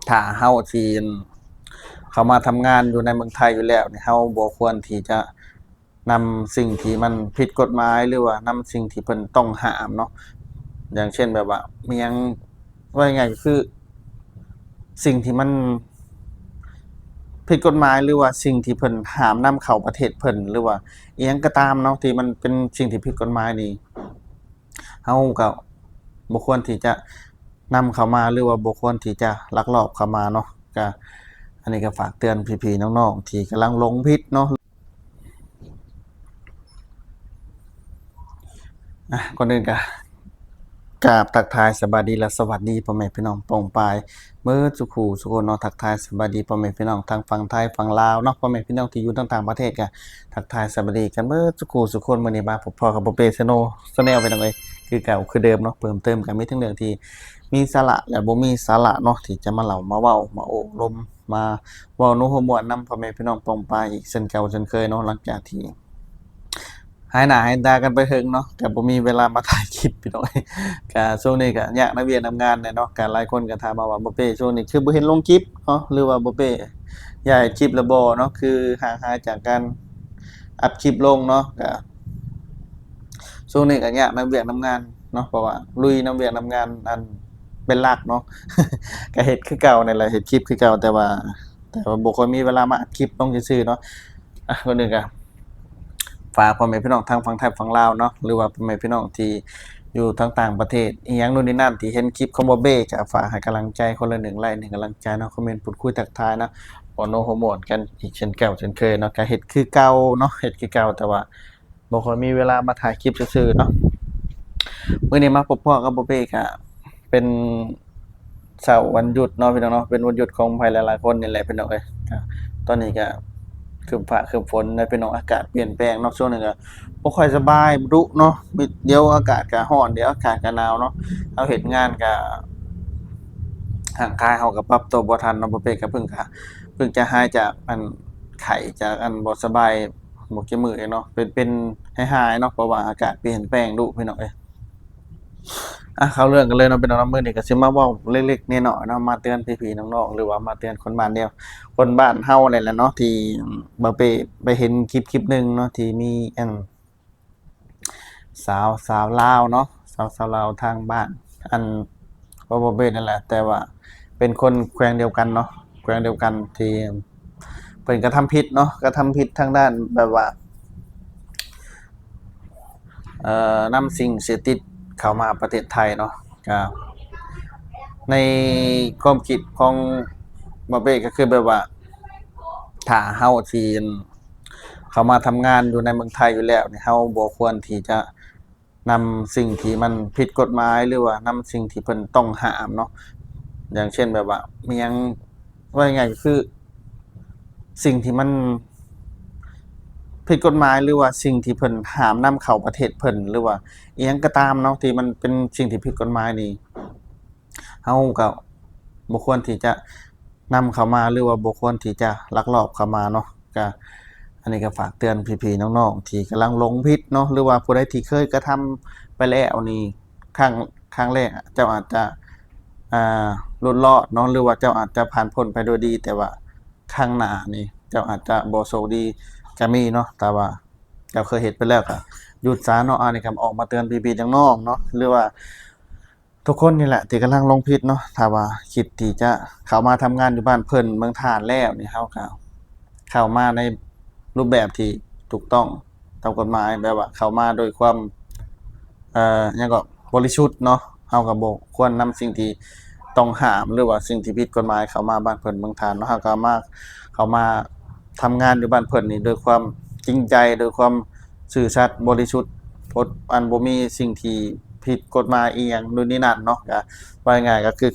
ຖ້າເຮົາທີ່ ເຂົ້າມາທຳງານຢູ່ໃນເມືອງໄທຢູ່ແລ້ວນີ້ ເຮົາບໍ່ຄວນທີ່ຈະນຳສິ່ງທີ່ມັນຜິດກົດໝາຍ ຫຼືວ່ານຳສິ່ງທີ່ເພິ່ນຕ້ອງຫ້າມເນາະ. ຢ່າງເຊັ່ນແບບວ່າ ມີຫຍັງ ເວົ້າງ່າຍໆກໍຄື ສິ່ງທີ່ມັນຜິດກົດໝາຍ ຫຼືວ່າສິ່ງທີ່ເພິ່ນຫ້າມນຳເຂົ້າປະເທດເພິ່ນ ຫຼືວ່າອີ່ຫຍັງກໍຕາມເນາະ ທີ່ມັນເປັນສິ່ງທີ່ຜິດກົດໝາຍນີ້ ເຮົາກໍບໍ່ຄວນທີ່ຈະນຳເຂົ້າມາ ຫຼືວ່າບໍ່ຄວນທີ່ຈະລັກລອບເຂົ້າມາເນາະ. ກໍ ອັນນີ້ກໍຝາກເຕືອນພີ່ໆນ້ອງໆທີ່ກຳລັງຫຼົງຜິດເນາະ. ອ່ະ ກ່ອນອື່ນກໍກາບທັກທາຍສະບາຍດີ ແລະ ສະຫວັດດີພໍ່ແມ່ພີ່ນ້ອງປ້ອງປາຍເໝິດສູ່ຄູ່ສູ່ຄົນເນາະ. ທັກທາຍສະບາຍດີພໍ່ແມ່ພີ່ນ້ອງທັງຝັ່ງໄທຝັ່ງລາວເນາະ. ພໍ່ແມ່ພີ່ນ້ອງທີ່ຢູ່ທາງຕ່າງປະເທດກໍທັກທາຍສະບາຍດີກັນເໝິດສູ່ຄູ່ສູ່ຄົນ. ມື້ນີ້ມາພົບພໍ້ກັບບໍ່ເປ້ Channel Channel ພີ່ນ້ອງເອີຍ ຄືເກົ່າຄືເດີມເນາະ. ເພີ່ມເຕີມກໍມີທັງເລື່ອງທີ່ມີສາລະ ແລະ ບໍ່ມີສາລະເນາະ ທີ່ຈະມາເລົ່າມາເວົ້າມາໂອ້ລົມ ມາເວົ້າໂນຫົວມ່ວນນຳພໍ່ແມ່ພີ່ນ້ອງປ້ອງປາຍອີກເຊັ່ນເກົ່າເຊັ່ນເຄີຍເນາະ. ຫຼັງຈາກທີ່ຫາຍໜ້າຫາຍຕາກັນໄປເຖິງເນາະ ກໍບໍ່ມີເວລາມາຖ່າຍຄລິບພີ່ນ້ອງເອີຍ. ກະຊ່ວງນີ້ກະຍາກນຳວຽກນຳງານແຫຼະເນາະ. ກະຫຼາຍຄົນກະຖາມມາວ່າ ບໍ່ເປ້ ຊ່ວງນີ້ຄືບໍ່ເຫັນລົງຄລິບເນາະ ຫຼືວ່າບໍ່ເປ້ຍ້າຍຄລິບແລ້ວບໍ່ເນາະ ຄືຫ່າງຫາຍຈາກການອັບຄລິບລົງເນາະ. ກະຊ່ວງນີ້ກະຍາກນຳວຽກນຳງານເນາະ ເພາະວ່າລຸຍນຳວຽກນຳງານອັນເປັນຫຼັກເນາະ. ກະເຮັດຄືເກົ່ານີ້ແຫຼະ ເຮັດຄລິບຄືເກົ່າ ແຕ່ວ່າ ແຕ່ວ່າບໍ່ຄ່ອຍມີເວລາມາອັດຄລິບລົງຊື່ໆເນາະ. ອ່ະ ກ່ອນອື່ນກໍຝາກພໍ່ແມ່ພີ່ນ້ອງທາງຝັ່ງໄທຝັ່ງລາວເນາະ ຫຼືວ່າພໍ່ແມ່ພີ່ນ້ອງທີ່ຢູ່ທາງຕ່າງປະເທດ ອີ່ຫຍັງໂນ່ນນີ້ນັ້ນ ທີ່ເຫັນຄລິບຂອງບໍ່ເປ້ ກໍຝາກໃຫ້ກຳລັງໃຈຄົນລະໜຶ່ງໄລຄ໌ ໜຶ່ງກຳລັງໃຈເນາະ. ຄອມເມັນພູດຄຸຍທັກທາຍເນາະ ເວົ້າໂນຫົວມ່ວນກັນອີກເຊັ່ນເກົ່າເຊັ່ນເຄີຍເນາະ. ກໍເຮັດຄືເກົ່າເນາະ ເຮັດຄືເກົ່າ ແຕ່ວ່າ ບໍ່ຄ່ອຍມີເວລາມາຖ່າຍຄລິບຊື່ໆເນາະ. ມື້ນີ້ມາພົບພໍ້ກັບບໍ່ເປ້ ກະເປັນເຊົ້າວັນຢຸດເນາະພີ່ນ້ອງເນາະ. ເປັນວັນຢຸດຂອງໃຜຫຼາຍໆຄົນນີ້ແຫຼະພີ່ນ້ອງເອີຍ. ກະຕອນນີ້ກະຄຶ້ມຟ້າຄຶ້ມຝົນນະພີ່ນ້ອງ ອາກາດປ່ຽນແປງເນາະ. ຊ່ວງນີ້ກະບໍ່ຄ່ອຍສະບາຍດຸເນາະ ດຽວອາກາດກະຮ້ອນ ດຽວອາກາດກະໜາວເນາະ. ເຮົາເຮັດງານກະ ຮ່າງກາຍເຮົາກະປັບຕົວບໍ່ທັນເນາະ. ບໍ່ເປ້ກະເພິ່ງກະ ເພິ່ງຈະຫາຍຈາກອັນໄຂ້ ຈາກອັນບໍ່ສະບາຍ ບໍ່ກີ້ມື້ເອງເນາະ ເປັນ ເປັນໃຫ້ຫາຍເນາະ ເພາະວ່າອາກາດປ່ຽນແປງດຸພີ່ນ້ອງເອີຍ. ອ່ະ ເຂົ້າເລື່ອງກັນເລີຍເນາະພີ່ນ້ອງເນາະ. ມື້ນີ້ກໍຊິມາເວົ້າເລັກໆນ້ອຍໆເນາະ ມາເຕືອນພີ່ໆນ້ອງໆ ຫຼືວ່າມາເຕືອນຄົນບ້ານດຽວ ຄົນບ້ານເຮົານີ້ແຫຼະເນາະ ທີ່ບໍ່ເປ້ໄປເຫັນຄລິບຄລິບໜຶ່ງເນາະ ທີ່ມີອັນ ສາວ ສາວລາວເນາະ ສາວ ສາວລາວທາງບ້ານ ອັນ ບໍ່ ບໍ່ເປັນນັ້ນແຫຼະ ແຕ່ວ່າເປັນຄົນແຂວງດຽວກັນເນາະ ແຂວງດຽວກັນທີ່ເພິ່ນກະທຳຜິດເນາະ ກະທຳຜິດທາງດ້ານແບບວ່າ ເອີ ນຳສິ່ງເສບຕິດເຂົ້າມາປະເທດໄທເນາະ. ກະໃນຄວາມຄິດຂອງບໍ່ເປ້ກະຄືແບບວ່າ ຖ້າເຮົາທີ່ ເຂົ້າມາທຳງານຢູ່ໃນເມືອງໄທຢູ່ແລ້ວນີ້ ເຮົາບໍ່ຄວນທີ່ຈະນຳສິ່ງທີ່ມັນຜິດກົດໝາຍ ຫຼືວ່ານຳສິ່ງທີ່ເພິ່ນຕ້ອງຫ້າມເນາະ. ຢ່າງເຊັ່ນແບບວ່າ ມີຫຍັງ ເວົ້າງ່າຍໆກໍຄື ສິ່ງທີ່ມັນຜິດກົດໝາຍ ຫຼືວ່າສິ່ງທີ່ເພິ່ນຫ້າມນຳເຂົ້າປະເທດເພິ່ນ ຫຼືວ່າອີ່ຫຍັງກໍຕາມເນາະ ທີ່ມັນເປັນສິ່ງທີ່ຜິດກົດໝາຍນີ້ ເຮົາກໍບໍ່ຄວນທີ່ຈະນຳເຂົ້າມາ ຫຼືວ່າບໍ່ຄວນທີ່ຈະລັກລອບເຂົ້າມາເນາະ. ກະ ອັນນີ້ກໍຝາກເຕືອນພີ່ໆນ້ອງໆທີ່ກຳລັງຫຼົງຜິດເນາະ ຫຼືວ່າຜູ້ໃດທີ່ເຄີຍກະທຳໄປແລ້ວນີ້ ຄັ້ງ ຄັ້ງແລກເຈົ້າອາດຈະ ອ່າ ຫຼຸດລອດເນາະ ຫຼືວ່າເຈົ້າອາດຈະຜ່ານພົ້ນໄປໂດຍດີ ແຕ່ວ່າຄັ້ງໜ້ານີ້ເຈົ້າອາດຈະບໍ່ໂຊກດີກະມີເນາະ. ແຕ່ວ່າເຈົ້າເຄີຍເຮັດໄປແລ້ວກະຢຸດຊະເນາະ. ອັນນີ້ກໍອອກມາເຕືອນພີ່ໆນ້ອງໆເນາະ ຫຼືວ່າ ທຸກຄົນນີ້ແຫຼະທີ່ກຳລັງຫຼົງຜິດເນາະ. ຖ້າວ່າຄິດທີ່ຈະເຂົ້າມາທຳງານຢູ່ບ້ານເພິ່ນເມືອງທ່ານແລ້ວນີ້ ເຮົາກໍເຂົ້າມາໃນຮູບແບບທີ່ຖືກຕ້ອງຕາມກົດໝາຍ ແບບວ່າເຂົ້າມາໂດຍຄວາມ ເອີ ຫຍັງກໍ ບໍລິສຸດເນາະ. ເຮົາກໍບໍ່ຄວນນຳສິ່ງທີ່ຕ້ອງຫ້າມ ຫຼືວ່າສິ່ງທີ່ຜິດກົດໝາຍເຂົ້າມາບ້ານເພິ່ນເມືອງທ່ານເນາະ. ເຮົາກໍມາ ເຂົ້າມາທຳງານຢູ່ບ້ານເພິ່ນນີ້ໂດຍຄວາມຈິງໃຈ ໂດຍຄວາມຊື່ສັດບໍລິສຸດ ບໍ່ ອັນ ບໍ່ມີສິ່ງທີ່ຜິດກົດໝາຍອີ່ຫຍັງໂນ່ນນີ້ນັ້ນເນາະ. ກະ ເວົ້າງ່າຍໆກໍຄື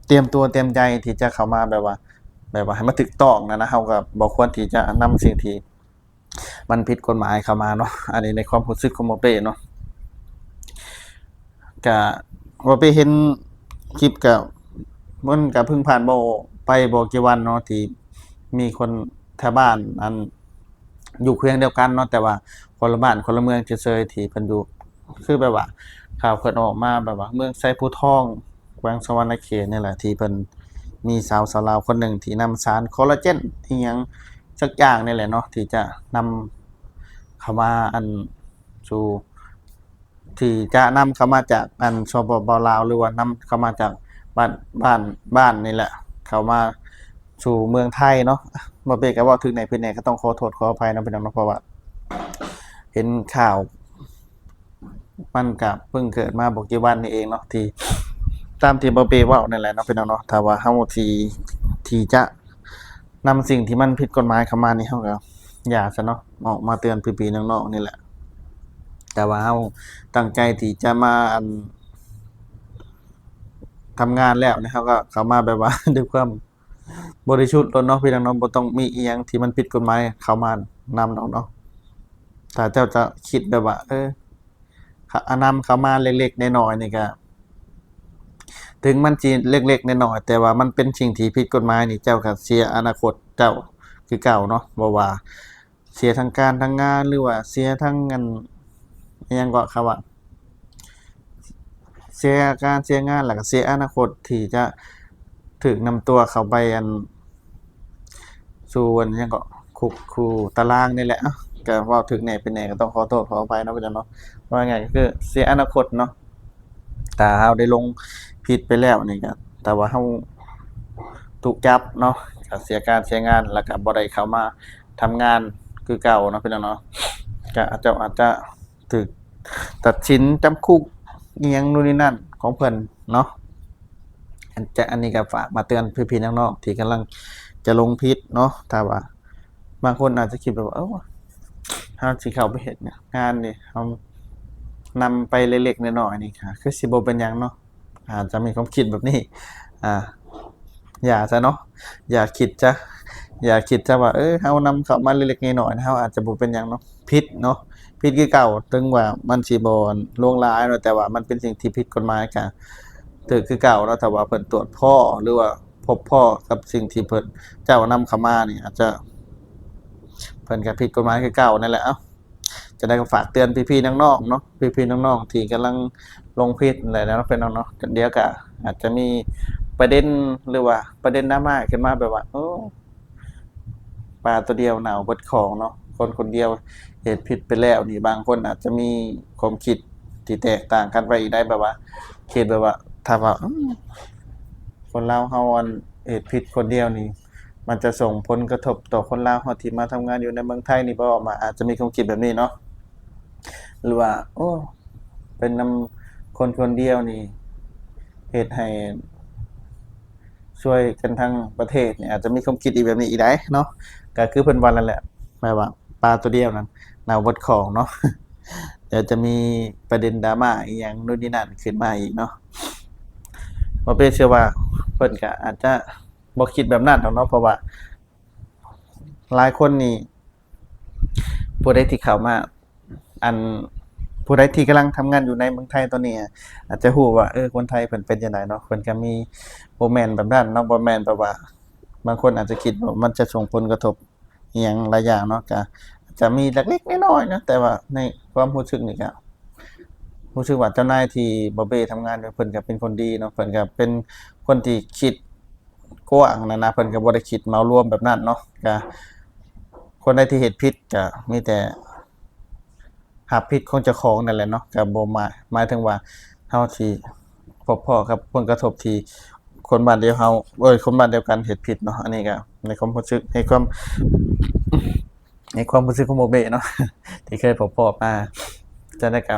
ຕຽມຕົວຕຽມໃຈທີ່ຈະເຂົ້າມາແບບວ່າ ແບບວ່າໃຫ້ມັນຖືກຕ້ອງຫັ້ນນະ. ເຮົາກໍບໍ່ຄວນທີ່ຈະນຳສິ່ງທີ່ມັນຜິດກົດໝາຍເຂົ້າມາເນາະ. ອັນນີ້ໃນຄວາມຮູ້ສຶກຂອງໝໍເປ້ເນາະ. ກະ ໝໍເປ້ເຫັນຄລິບ ກະ ມັນກະເພິ່ງຜ່ານບໍ່ ໄປບໍ່ກີ່ວັນເນາະ ທີ່ມີຄົນແຖວບ້ານ ອັນ ຢູ່ແຂວງດຽວກັນເນາະ ແຕ່ວ່າຄົນລະບ້ານຄົນລະເມືອງເສີຍໆ ທີ່ເພິ່ນຢູ່ ຄືແບບວ່າຂ່າວເພິ່ນອອກມາແບບວ່າເມືອງໄຊພູທອງ ແຂວງສະຫວັນນະເຂດນີ້ແຫຼະ ທີ່ເພິ່ນ ມີສາວ ສາວລາວຄົນໜຶ່ງທີ່ນຳສານຄໍລາເຈນອີ່ຫຍັງສັກຢ່າງນີ້ແຫຼະເນາະ ທີ່ຈະນຳເຂົ້າມາ ອັນ ສູ່ ທີ່ຈະນຳເຂົ້າມາຈາກ ອັນ ສປປ ລາວ ຫຼືວ່ານຳເຂົ້າມາຈາກບ້ານ ບ້ານ ບ້ານນີ້ແຫຼະ ເຂົ້າມາສູ່ເມືອງໄທເນາະ. ບໍ່ເປັນ ກະເວົ້າຖືກແດ່ຜິດແດ່ ກະຕ້ອງຂໍໂທດຂໍອະໄພນຳພີ່ນ້ອງເນາະ ເພາະວ່າເຫັນຂ່າວ ມັນກະເພິ່ງເກີດມາບໍ່ກີ່ວັນນີ້ເອງເນາະ ທີ່ ຕາມທີ່ບໍ່ເປເວົ້ານັ້ນແຫຼະເນາະພີ່ນ້ອງເນາະ. ຖ້າວ່າເຮົາທີ່ ທີ່ຈະນຳສິ່ງທີ່ມັນຜິດກົດໝາຍເຂົ້າມານີ້ ເຮົາກະຢ່າຊະເນາະ ອອກມາເຕືອນພີ່ໆນ້ອງໆນີ້ແຫຼະ. ແຕ່ວ່າເຮົາຕັ້ງໃຈທີ່ຈະມາ ອັນ ທຳງານແລ້ວນີ້ ເຮົາກະເຂົ້າມາແບບວ່າ ດ້ວຍຄວາມ ບໍລິສຸດໂລດເນາະພີ່ນ້ອງເນາະ ບໍ່ຕ້ອງມີອີ່ຫຍັງທີ່ມັນຜິດກົດໝາຍເຂົ້າມານຳດອກເນາະ. ຖ້າເຈົ້າຈະຄິດແບບວ່າ ເອີ ນຳເຂົ້າມາເລັກໆນ້ອຍໆນີ້ກະ ເຖິງມັນຊິເລັກໆນ້ອຍໆ ແຕ່ວ່າມັນເປັນສິ່ງທີ່ຜິດກົດໝາຍນີ້ ເຈົ້າກະເສຍອະນາຄົດເຈົ້າຄືເກົ່າເນາະ ບໍ່ວ່າ ເສຍທັງການທັງງານ ຫຼືວ່າເສຍທັງ ອັນ ອີ່ຫຍັງເກາະ ເຂົາວ່າ ເສຍການເສຍງານ ແລ້ວກະເສຍອະນາຄົດທີ່ຈະຖືກນຳຕົວເຂົ້າໄປ ອັນ ສູ່ ອັນ ຫຍັງເກາະ ຄຸກຄຸຕາລາງນີ້ແຫຼະ. ເອົ້າ ກະເວົ້າຖືກແດ່ຜິດແດ່ ກະຕ້ອງຂໍໂທດຂໍອະໄພເນາະພີ່ນ້ອງເນາະ. ເວົ້າງ່າຍໆກະຄືເສຍອະນາຄົດເນາະ ຖ້າເຮົາໄດ້ລົງຜິດໄປແລ້ວນີ້ກະ ຖ້າວ່າເຮົາຖືກຈັບເນາະ ກະເສຍການເສຍງານ ແລ້ວກະບໍ່ໄດ້ເຂົ້າມາທຳງານຄືເກົ່າເນາະພີ່ນ້ອງເນາະ. ກະເຈົ້າອາດຈະຖືກຕັດສິນຈຳຄຸກອີ່ຫຍັງນູ່ນນີ້ນັ້ນຂອງເພິ່ນເນາະ. ອັນ ຈະ ອັນນີ້ກະຝາກມາເຕືອນພີ່ໆນ້ອງໆທີ່ກຳລັງຈະລົງຜິດເນາະ. ຖ້າວ່າບາງຄົນອາດຈະຄິດແບບວ່າ ເອີ ເຮົາຊິເຂົ້າໄປເຮັດງານນີ້ ເຮົານຳໄປເລັກໆນ້ອຍໆນີ້ ກະຄືຊິບໍ່ເປັນຫຍັງເນາະ ອາດຈະມີຄວາມຄິດແບບນີ້ ອາ ຢ່າຊະເນາະ ຢ່າຄິດຊະ ຢ່າຄິດຊະວ່າ ເອີ ເຮົານຳເຂົ້າມາເລັກໆນ້ອຍໆ ເຮົາອາດຈະບໍ່ເປັນຫຍັງເນາະ ຜິດເນາະ ຜິດຄືເກົ່າ. ເຖິງວ່າມັນຊິບໍ່ຫຼວງຫຼາຍເນາະ ແຕ່ວ່າມັນເປັນສິ່ງທີ່ຜິດກົດໝາຍ ກະຖືກຄືເກົ່າເນາະ. ຖ້າວ່າເພິ່ນຕວດພໍ້ ຫຼືວ່າພົບພໍ້ກັບສິ່ງທີ່ເພິ່ນ ເຈົ້ານຳເຂົ້າມານີ້ ອາດຈະ ເພິ່ນກະຜິດກົດໝາຍຄືເກົ່ານັ້ນແຫຼະ. ເອົ້າ ຈັ່ງໃດກະຝາກເຕືອນພີ່ໆນ້ອງໆເນາະ ພີ່ໆນ້ອງໆທີ່ກຳລັງລົງຜິດແຫຼະເນາະພີ່ນ້ອງເນາະ. ດຽວກະອາດຈະມີປະເດັນ ຫຼືວ່າປະເດັນດຣາມາຂຶ້ນມາ ແບບວ່າ ໂອ້ ປາໂຕດຽວເນົ່າເບິດຂອງເນາະ ຄົນຄົນດຽວເຮັດຜິດໄປແລ້ວນີ້ ບາງຄົນອາດຈະມີຄວາມຄິດທີ່ແຕກຕ່າງກັນໄປອີກໄດ໋ ແບບວ່າ ຄິດແບບວ່າ ຖ້າວ່າ ອືມ ຄົນລາວເຮົາ ອັນ ເຮັດຜິດຄົນດຽວນີ້ ມັນຈະສົ່ງຜົນກະທົບຕໍ່ຄົນລາວເຮົາທີ່ມາທຳງານຢູ່ໃນເມືອງໄທນີ້ບໍ່ ມາ ອາດຈະມີຄວາມຄິດແບບນີ້ເນາະ ຫຼືວ່າ ໂອ້ ເປັນນຳຄົນຄົນດຽວນີ້ເຮັດໃຫ້ຊວຍກັນທັງປະເທດນີ້ ອາດຈະມີຄວາມຄິດອີກແບບນີ້ອີກໄດ໋ເນາະ. ກະຄືເພິ່ນວ່ານັ້ນແຫຼະ ແບບວ່າປາໂຕດຽວນັ້ນເນົ່າເບິດຂອງເນາະ ດຽວຈະມີປະເດັນດຣາມາອີ່ຫຍັງນູ່ນນີ້ນັ້ນຂຶ້ນມາອີກເນາະ. ບໍ່ເປັນ ເຊື່ອວ່າເພິ່ນກະອາດຈະ ບໍ່ຄິດແບບນັ້ນດອກເນາະ ເພາະວ່າຫຼາຍຄົນນີ້ ຜູ້ໃດທີ່ເຂົ້າມາ ອັນ ຜູ້ໃດທີ່ກຳລັງທຳງານຢູ່ໃນເມືອງໄທຕອນນີ້ ອາດຈະຮູ້ວ່າ ເອີ ຄົນໄທເພິ່ນເປັນຈັ່ງໃດເນາະ ເພິ່ນກະມີ ບໍ່ແມ່ນແບບນັ້ນເນາະ ບໍ່ແມ່ນແບບວ່າ ບາງຄົນອາດຈະຄິດວ່າມັນຈະສົ່ງຜົນກະທົບ ອີ່ຫຍັງຫຼາຍຢ່າງເນາະ ກະອາດຈະມີເລັກໆນ້ອຍໆເນາະ ແຕ່ວ່າໃນຄວາມຮູ້ສຶກນີ້ກະ ຮູ້ສຶກວ່າເຈົ້ານາຍທີ່ບໍ່ເບ້ທຳງານຢູ່ ເພິ່ນກະເປັນຄົນດີເນາະ ເພິ່ນກະເປັນຄົນທີ່ຄິດກວ້າງຫັ້ນນະ ເພິ່ນກະບໍ່ໄດ້ຄິດເໝົາລວມແບບນັ້ນເນາະ. ກະຄົນໃດທີ່ເຮັດຜິດກະມີແຕ່ຮັບຜິດຂອງເຈົ້າຂອງນັ້ນແຫຼະເນາະ ກະບໍ່ໝາຍ ໝາຍເຖິງວ່າເຮົາຊິພົບພໍ້ກັບຜົນກະທົບທີ່ຄົນບ້ານດຽວເຮົາ ເອີຍ ຄົນບ້ານດຽວກັນເຮັດຜິດເນາະ. ອັນນີ້ກະໃນຄວາມຮູ້ສຶກ ໃນຄວາມ ໃນຄວາມຮູ້ສຶກຂອງບໍ່ເບ້ເນາະ ທີ່ເຄີຍພົບພໍ້ມາ. ຈັ່ງໃດກະ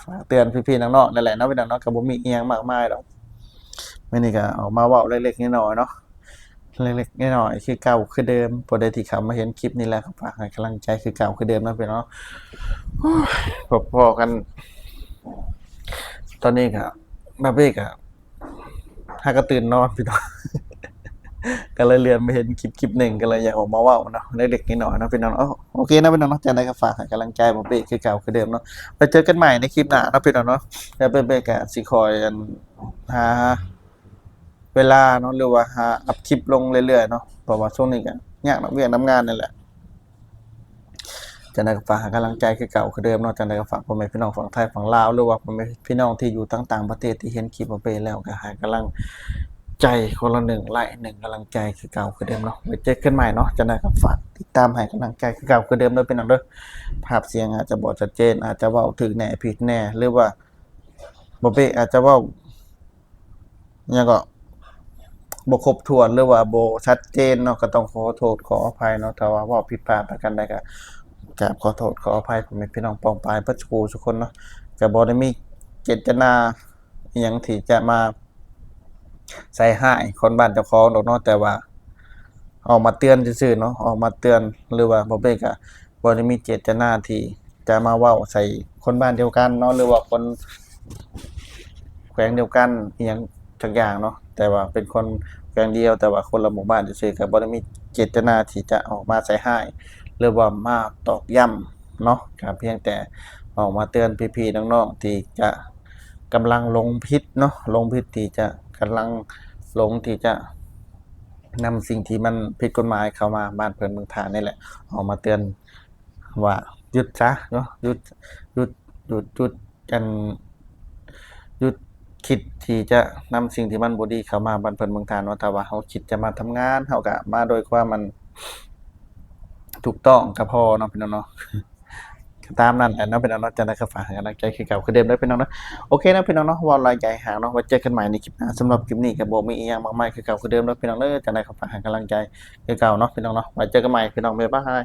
ຝາກເຕືອນພີ່ໆນ້ອງໆນັ້ນແຫຼະເນາະ ພີ່ນ້ອງເນາະ ກະບໍ່ມີອີ່ຫຍັງມາກມາຍດອກ. ມື້ນີ້ກະອອກມາເວົ້າເລັກໆນ້ອຍໆເນາະ ເລັກໆນ້ອຍໆຄືເກົ່າຄືເດີມ. ຜູ້ໃດທີ່ເຂົ້າມາເຫັນຄລິບນີ້ແລ້ວ ກະຝາກໃຫ້ກຳລັງໃຈຄືເກົ່າຄືເດີມເນາະ ພີ່ນ້ອງ. ໂອ້ຍ ພໍ້ກັນ ຕອນນີ້ກະ ບາເບ້ກະ ຫາກະຕື່ນນອນພີ່ນ້ອງ ກະເລີຍເລື່ອນມາເຫັນຄລິບ ຄລິບໜຶ່ງ ກະເລີຍຢາກອອກມາເວົ້າເນາະ ເລັກໆນ້ອຍໆເນາະ ພີ່ນ້ອງເນາະ. ໂອເຄເນາະ ພີ່ນ້ອງເນາະ ຈັ່ງໃດກະຝາກໃຫ້ກຳລັງໃຈບໍ່ເປ້ຄືເກົ່າຄືເດີມເນາະ. ໄປເຈີກັນໃໝ່ໃນຄລິບໜ້າເນາະ ພີ່ນ້ອງເນາະ. ແລ້ວເປ້ກະຊິຄອຍ ອັນ ຫາເວລາເນາະ ຫຼືວ່າຫາອັບຄລິບລົງເລື້ອຍໆເນາະ ເພາະວ່າຊ່ວງນີ້ກະຍາກນຳວຽກນຳງານນີ້ແຫຼະ. ຈັ່ງໃດກະຝາກໃຫ້ກຳລັງໃຈຄືເກົ່າຄືເດີມເນາະ. ຈັ່ງໃດກະຝາກພໍ່ແມ່ພີ່ນ້ອງຝັ່ງໄທຝັ່ງລາວ ຫຼືວ່າພໍ່ແມ່ພີ່ນ້ອງທີ່ຢູ່ທາງຕ່າງປະເທດທີ່ເຫັນຄລິບບໍ່ເປ້ແລ້ວ ກະໃຫ້ກຳລັງ ໃຈຄົນລະໜຶ່ງໄລ້ ໜຶ່ງກຳລັງໃຈຄືເກົ່າຄືເດີມເນາະ. ໄວ້ເຈີກັນໃໝ່ເນາະ. ຈັ່ງໃດກໍຝາກຕິດຕາມໃຫ້ກຳລັງໃຈຄືເກົ່າຄືເດີມເດີພີ່ນ້ອງເດີ. ພາບສຽງອາດຈະບໍ່ຊັດເຈນ ອາດຈະເວົ້າຖືກແນ່ຜິດແນ່ ຫຼືວ່າບໍ່ເປະ ອາດຈະເວົ້າຫຍັງກໍບໍ່ຄົບຖ້ວນ ຫຼືວ່າບໍ່ຊັດເຈນເນາະ ກໍຕ້ອງຂໍໂທດຂໍອະໄພເນາະ ຖ້າວ່າເວົ້າຜິດພາດປະການໃດ ກໍກາບຂໍໂທດຂໍອະໄພພໍ່ແມ່ພີ່ນ້ອງປ້ອງປາຍເບິດສູ່ຜູ້ສູ່ຄົນເນາະ. ກໍບໍ່ໄດ້ມີເຈດຕະນາອີ່ຫຍັງທີ່ຈະມາ ໃສ່ຮ້າຍຄົນບ້ານເຈົ້າຂອງດອກເນາະ ແຕ່ວ່າອອກມາເຕືອນຊື່ໆເນາະ ອອກມາເຕືອນ ຫຼືວ່າບໍ່ເປັນກະບໍ່ໄດ້ມີເຈດຕະນາທີ່ຈະມາເວົ້າໃສ່ຄົນບ້ານດຽວກັນເນາະ ຫຼືວ່າຄົນແຂວງດຽວກັນອີ່ຫຍັງຈັກຢ່າງເນາະ ແຕ່ວ່າເປັນຄົນແຂວງດຽວ ແຕ່ວ່າຄົນລະໝູ່ບ້ານຊື່ໆ ກະບໍ່ໄດ້ມີເຈດຕະນາທີ່ຈະອອກມາໃສ່ຮ້າຍ ຫຼືວ່າມາຕອກຢ້ຳເນາະ ກະພຽງແຕ່ອອກມາເຕືອນພີ່ໆນ້ອງໆທີ່ຈະ ກຳລັງຫຼົງຜິດເນາະ ຫຼົງຜິດທີ່ຈະ ກຳລັງຫຼົງທີ່ຈະນຳສິ່ງທີ່ມັນຜິດກົດໝາຍເຂົ້າມາບ້ານເພິ່ນເມືອງທ່ານນີ້ແຫຼະ ອອກມາເຕືອນວ່າຢຸດຊະເນາະ ຢຸດ ຢຸດ ຢຸດ ຢຸດ ຢຸດ ອັນ ຢຸດຄິດທີ່ຈະນຳສິ່ງທີ່ມັນບໍ່ດີເຂົ້າມາບ້ານເພິ່ນເມືອງທ່ານເນາະ. ຖ້າວ່າເຮົາຄິດຈະມາທຳງານ ເຮົາກະມາໂດຍຄວາມ ອັນ ຖືກຕ້ອງກໍພໍເນາະ ພີ່ນ້ອງເນາະ. ກໍຕາມນັ້ນແຫຼະເນາະ ພີ່ນ້ອງເນາະ. ຈັ່ງໃດກໍຝາກໃຫ້ກຳລັງໃຈຄືເກົ່າຄືເດີມເດີພີ່ນ້ອງເນາະ. ໂອເຄເນາະ ພີ່ນ້ອງເນາະ ເວົ້າຫຼາຍໃຫຍ່ຫາງເນາະ ໄວ້ເຈີກັນໃໝ່ໃນຄລິບໜ້າ. ສຳລັບຄລິບນີ້ກໍບໍ່ມີອີ່ຫຍັງມາກມາຍ ຄືເກົ່າຄືເດີມເດີພີ່ນ້ອງເດີ. ຈັ່ງໃດກໍຝາກໃຫ້ກຳລັງໃຈຄືເກົ່າເນາະ ພີ່ນ້ອງເນາະ. ໄວ້ເຈີກັນໃໝ່ ພີ່ນ້ອງ ບາຍບາຍ.